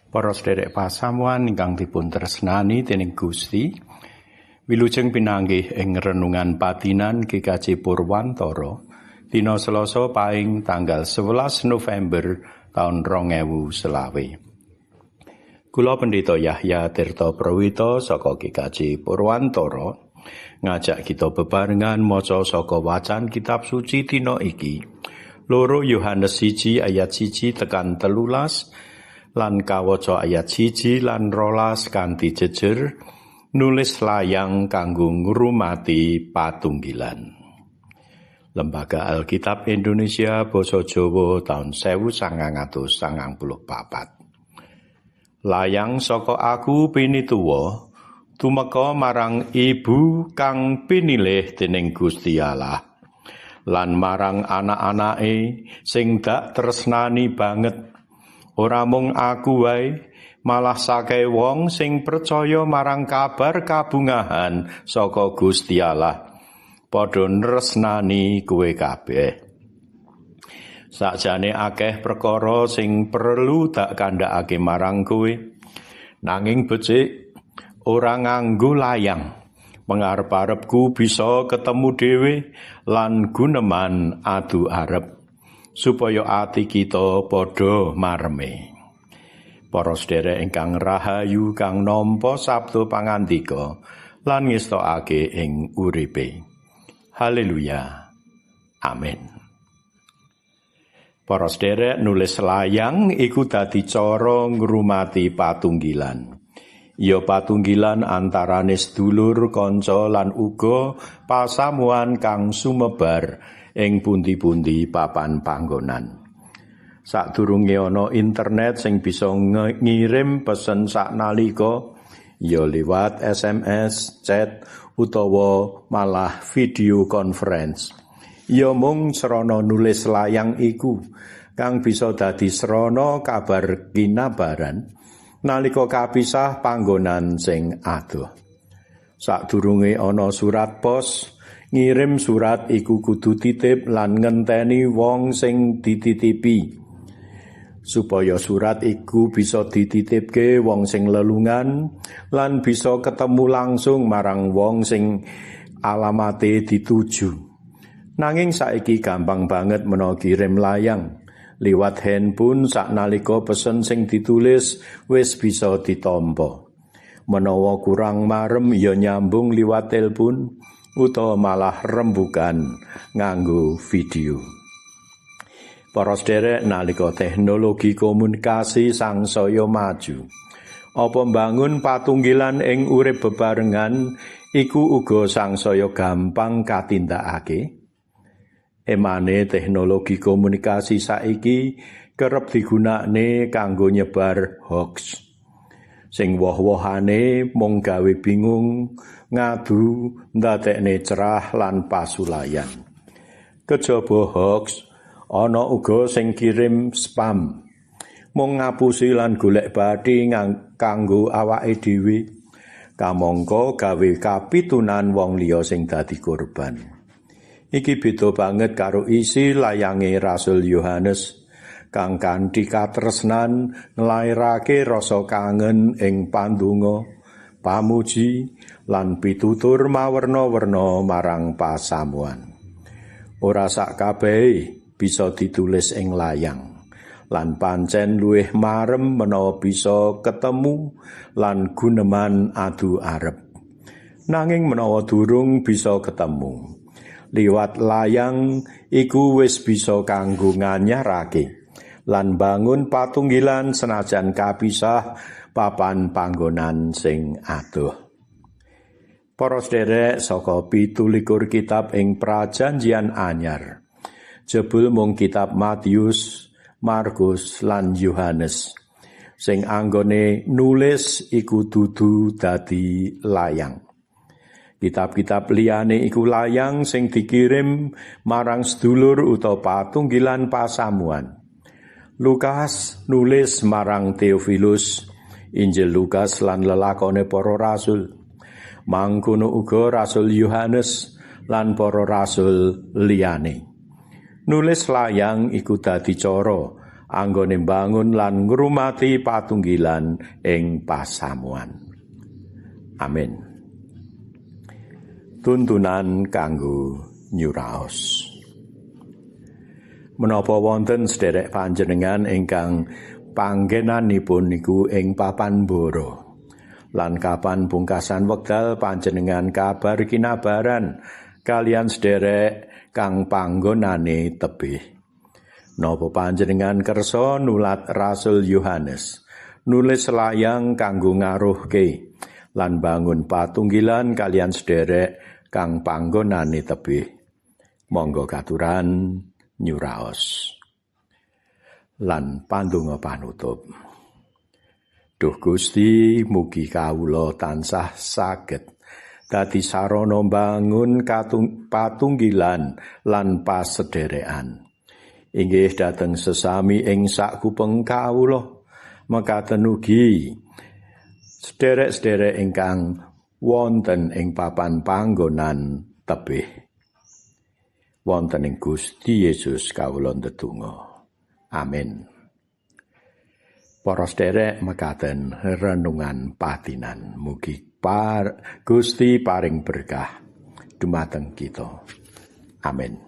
Para sederek pasamuan ingkang dipun tresnani dening Gusti, wilujeng pinanggih ing renungan patinan GKJ Purwantara dina Selasa Paing tanggal 11 November taun 2020. Kula Pendeta Yahya Tirta Prawita saka GKJ Purwantara ngajak kita bebarengan maca saka wacan kitab suci dina iki. 2 Yohanes 1 ayat 1 tekan 13 lan kawaca ayat 1 lan 12 kanthi jejer nulis layang kanggo ngrumati patunggilan. Lembaga Alkitab Indonesia Basa Jawa taun 1994. Layang saka aku pinituwa tumeka marang ibu kang pinilih dening Gusti Allah lan marang anak-anake sing dak tresnani banget. Ora mung aku wae, malah sakehe wong sing percaya marang kabar kabungahan saka Gusti Allah padha nresnani kowe kabeh. Sakjane akeh perkara sing perlu tak kandhakake marang kowe, nanging becik ora nganggo layang. Pengarep-arepku bisa ketemu dhewe lan guneman adu arep, supaya ati kita padha mareme. Para sedherek ingkang rahayu kang nampa sabda pangandika lan ngestokake ing uripe. Haleluya. Amin. Para sedherek, nulis layang iku dadi cara ngrumati patunggilan. Ya patunggilan antarane sedulur, kanca lan uga pasamuan kang sumebar ing pundi-pundi papan panggonan. Sadurunge ana internet sing bisa ngirim pesen saknalika, ya liwat SMS, chat, utawa malah video conference. Ya mung srana nulis layang iku kang bisa dadi srana kabar kinabaran nalika kapisah panggonan sing adoh. Sadurunge ana surat pos, ngirim surat iku kudu titip lan ngenteni wong sing dititipi. Supaya surat iku bisa dititipke wong sing lelungan lan bisa ketemu langsung marang wong sing alamate dituju. Nanging saiki gampang banget menawa kirim layang liwat handphone saknalika pesen sing ditulis wis bisa ditampa. Menawa kurang marem ya nyambung liwat telepon utawa malah rembukan nganggo video. Para sederek, nalika teknologi komunikasi sangsaya maju, apa mbangun patunggilan ing urip bebarengan iku uga sangsaya gampang katindakake? Emane teknologi komunikasi saiki kerep digunakne kanggo nyebar hoax. Sing woh-wohane mung gawe bingung, ngadu, ndadekne cerah lan pasulayan. Kejaba hoax, ana uga sing kirim spam. Mung ngapusi lan golek bathi kanggo awake dhewe, kamangka gawe kapitunan wong liya sing dadi korban. Iki beda banget karo isi layange Rasul Yohanes kang kanthi katresnan nglairake rasa kangen ing pandonga, pamuji lan pitutur mawerna-werna marang pasamuan. Ora sak kabehe bisa ditulis ing layang, lan pancen luwih marem menawa bisa ketemu lan guneman adu arep. Nanging menawa durung bisa ketemu, liwat layang iku wis bisa kanggo nganyarake lan bangun patunggilan senajan kapisah papan panggonan sing adoh. Para sederek, saka 27 kitab ing Prajanjian Anyar, jebul mung kitab Matius, Markus lan Yohanes sing anggone nulis iku dudu dadi layang. Kitab-kitab liyane iku layang sing dikirim marang sedulur utawa patunggilan pasamuan. Lukas nulis marang Theophilus, Injil Lukas lan lelakone para rasul. Mangkono uga Rasul Yohanes lan para rasul liyane. Nulis layang iku dadi cara anggone mbangun lan ngrumati patunggilan ing pasamuan. Amin. Tuntunan kanggo nyuraos. Menapa wonten sederek panjenengan ingkang panggenanipun niku ing papan boro? Lan kapan pungkasan wekdal panjenengan kabar kinabaran kalian sederek kang panggonane tebih? Napa panjenengan kersa nulat Rasul Yohanes nulis layang kanggo ngaruhke lan bangun patunggilan kalian sederek kang panggonane tebih? Monggo katuran nyuraos. Lan pandonga panutup. Duh Gusti, mugi kawula tansah saged dadi sarana mbangun patunggilan lan pasederekan. Inggih dhateng sesami ing sakupeng kawula, mekaten ugi sederek-sederek ingkang wonten ing papan panggonan tebih. Wonten ing Gusti Yesus kawula ndedonga. Amin. Para sederek, mekaten renungan patinan. Mugi Gusti paring berkah dumateng kita. Amin.